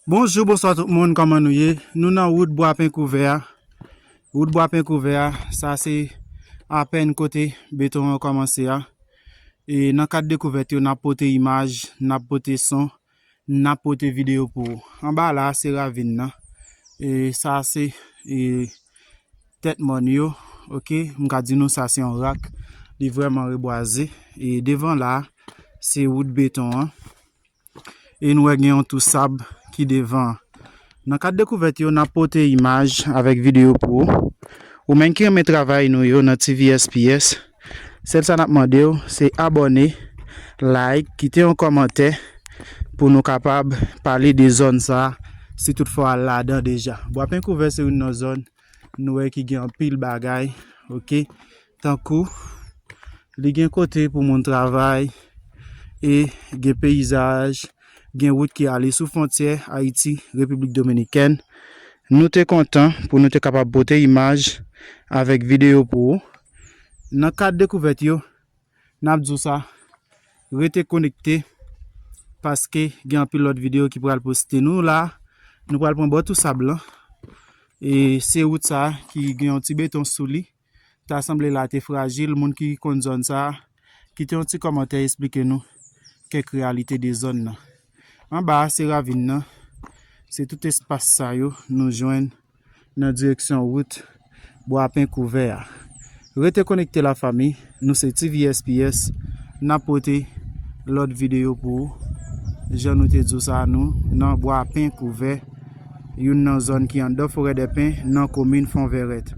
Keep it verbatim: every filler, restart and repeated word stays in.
Bonjou, bonswa tout moun, kòman nou ye? Nou nan wout Bwa Pen Kouvè a. Wout Bwa Pen Kouvè a, sa se apèn kote beton an kòmanse a. E nan kad dekouvèt yo, n ap pote imaj, n ap pote son, n ap pote videyo pou ou. Anba la a, se ravin nan. E sa se, e, tèt mòn yo, oke? M ka di nou sa se yon rak. Li vrèman rebwaze. E devan la a, se wout beton an. E nou wè gen yon tou sab ki devan. Nan kad dekouvèt yo, n ap pote imaj avèk videyo pou ou. Ou menm ki renmen travay nou yo nan T V S P S, sèl sa n ap mande w, se abòne, like, kite yon kòmantè pou nou kapab pale de zòn sa a, si toutfwa w al ladan deja. Bwa Pen Kouvè se youn nan zòn nou wè ki gen anpil bagay, oke? Tankou, li gen kote pou moun travay, e gen peyizaj, gen wout ki ale sou fwontyè Ayiti, Repiblik Dominikèn. Nou te kontan pou nou te kapab pote imaj avèk videyo pou ou. Nan kad dekouvèt yo, n ap di w sa, rete konekte, paske gen anpil lòt videyo ki pral poste. Nou la, nou pral pran bò tou sab lan. E se wout sa ki gen yon ti beton sou li. Ta sanble la te frajil. Moun ki konn zòn sa a, kite yon ti kòmantè, esplike nou kèk reyalite de zòn nan. Anba a, se ravin nan. Se tout espas sa yo nou jwenn nan direksyon wout Bwa Pen Kouvè a. Rete konekte, lafanmi, nou se T V S P S, n ap pote lòt videyo pou ou. Jan nou te di w sa, nou nan Bwa Pen Kouvè, youn nan zòn ki anndan Forèdèpen, nan komin Fonvèrèt.